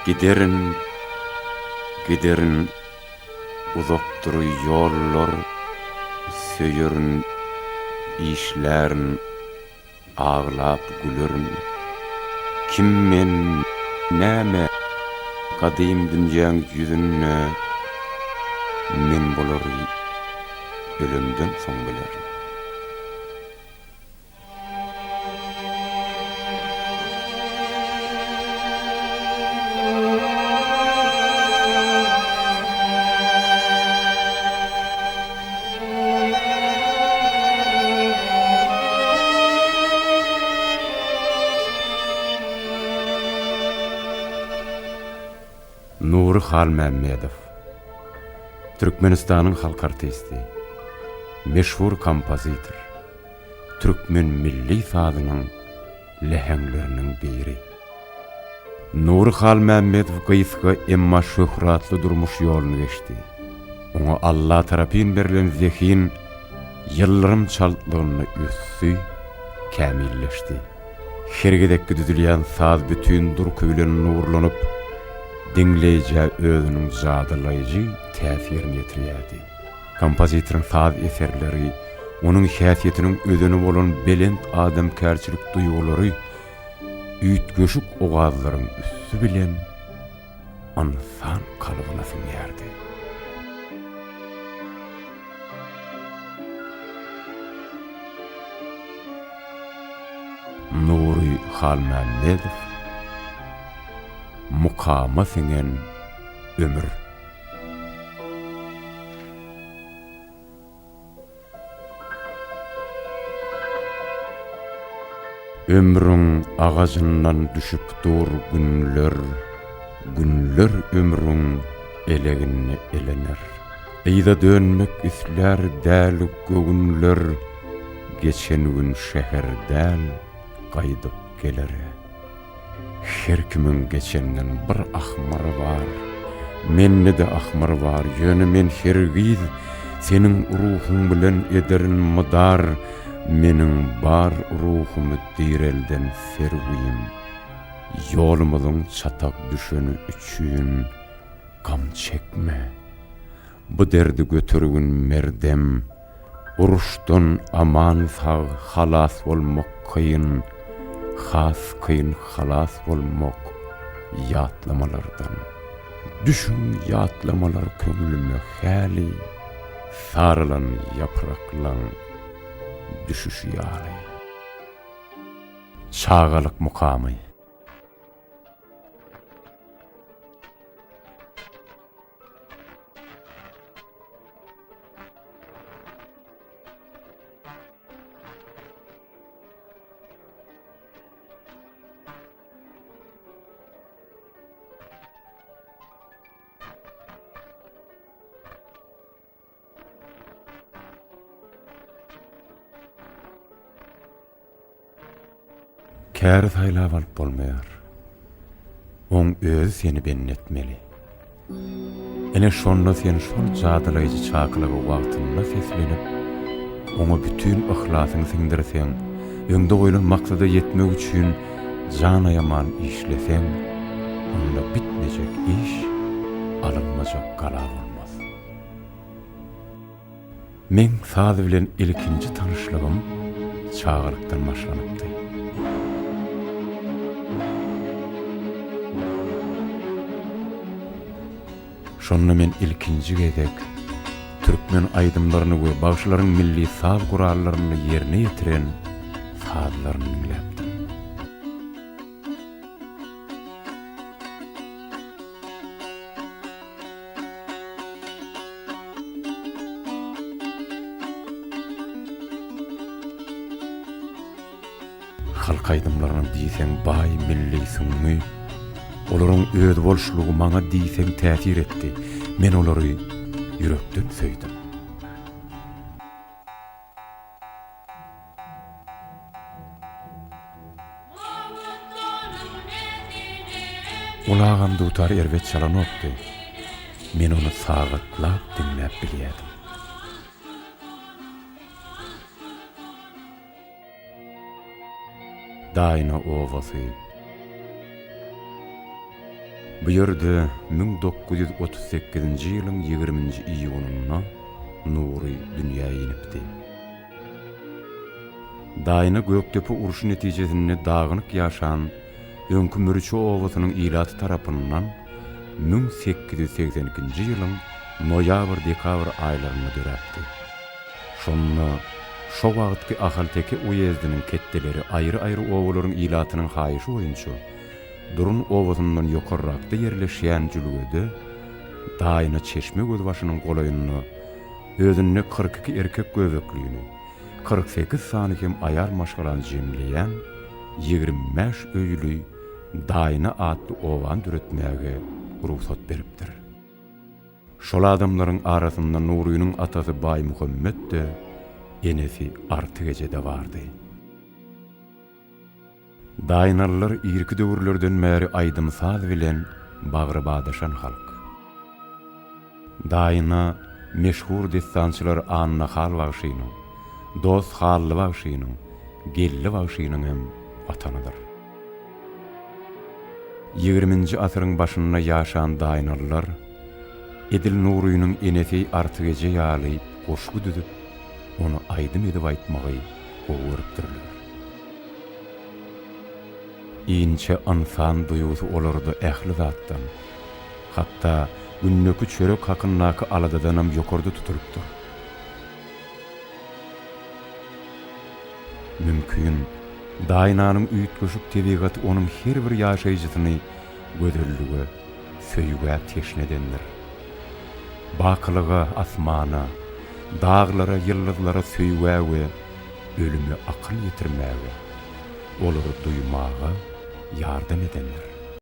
Giderin, giderin, uzakdyr ýollar, Söýerin, işlärin, aglap gülerin. Kim men, näme, gadym dünýäň ýüzünde, Men bulary ölemden soň bilerin. Nury Halmämmedow, Türkmenistanyň halk artisti, meşhur kompozitor. Türkmen milli sazynyň läheňleriniň biri. Nury Halmämmedow gysga, emma şöhratly durmuş ýoluny geçdi. Oňa Alla tarapyn berlen zehin ýyldyrym çaltlygynda ösdi, kämilleşdi. Her gezekki düzülýän saz bütin durky bilen nurlanyp, diňleýjä özüniň jadylaýjy täsirini ýetirýärdi. Kompozitoryň saz eserleri, onuň häsiýetiniň özeni bolan belent adamkärçilik duýgulary üýtgeşik owazlaryň üsti bilen ynsan kalbyna siňýärdi. Nury Halmämmedow, Mukama siňen ömür. Ömrüň agajyndan düşüp dur günler, Günler ömrüň eleginde elener. Yza dönmek islär däli göwünler, Geçen gün şäher däl, gaýdyp gelere. Her kimiň geçenden bir ahmyry bar. Mende-de ahmyr bar, ýöne men hergiz Seniň ruhuň bilen ederin mydar, Meniň bar ruhumy direlden serwim. Ýolumyzyň çatak düşeni üçin gam çekme. Bu derdi götergin merdem. Uruşdan aman-sag halas bolmak kyn, Has kyn halas bolmak ýatlamalardan. Düşüň ýatlamalar köňlüme häli, Saralan ýapraklaň düşüşi ýaly. Çagalyk mukamy. Käri saýlap alyp bolmaýar. Oň özi seni bendi etmeli. Ine şonda sen şol jadylaýjy çakylyga wagtynda seslenip, oňa bütin yhlasyňy siňdirseň, öňde goýlan maksada ýetmek üçin jan aýaman işleseň, onda bitmejek iş, alynmajak gala bolmaz. Meň saz bilen ilkinji tanyşlygym çagalykdan başlanypdy. Şonda men ilkinji gezek türkmen aýdymlaryny we bagşylaryň milli saz gurallarynda ýerine ýetiren sazlaryny diňläpdim. Halk aýdymlarynyň diýseň baý milli süňňi, olaryň özboluşlygy maňa diýseň täsir etdi. Men olary ýürekden söýdüm. Ol agam dutar erbet çalanokdy. Men ony sagatlap diňläp bilýärdim. Daýna obasy. Bu ýerde 1938-nji ýylyň ýigriminji iýunynda Nury dünýä inipdi. Daýna Gökdepe urşy netijesinde dagynyk ýaşan öňki Mürçe obasynyň ilaty tarapyndan 1882-nji ýylyň noýabr-dekabr aýlarynda döräpdi. Şonda şo wagtky Ahalteke uýezdiniň ketdeleri aýry-aýry obalaryň ilatynyň haýyşy boýunça Durun obasyndan ýokarrakda ýerleşýän jülgede Daýna çeşme gözbaşynyň golaýynda özünde 42 erkek göbeklini, 48 sany hem aýal maşgalany jemleýän 25 öýli Daýna atly obany döretmäge rugsat beripdir. Şol adamlaryň arasynda Nurynyň atasy Baýmuhammet-de, enesi Artyk eje-de bardy. Daýnalylar irki döwürlerden bäri aýdym-saz bilen bagry badaşan halk. Daýna meşhur dessançylar Annahal bagşynyň, Dost Hally bagşynyň, Geldi bagşynyň hem watanydyr. Ýigriminji asyryň başynda ýaşan daýnalylar edil Nurynyň enesi Artyk eje ýaly goşgy düzüp, ony aýdym edip aýtmagy gowy görüpdirler. Inçe ynsan duýgusy olarda ähli zatdan, hatda gündeki çörek hakyndaky aladadanam ýokarda tutulypdyr. Mümkin, Daýnanyň üýtgeşik tebigaty onuň her bir ýaşaýjysyny gözellige, söýgä teşne edendir. Bakylyga, asmana, daglara, ýyldyzlara söýgä we ölüme akyl ýetirmäge, olary duýmaga ýardam edendir.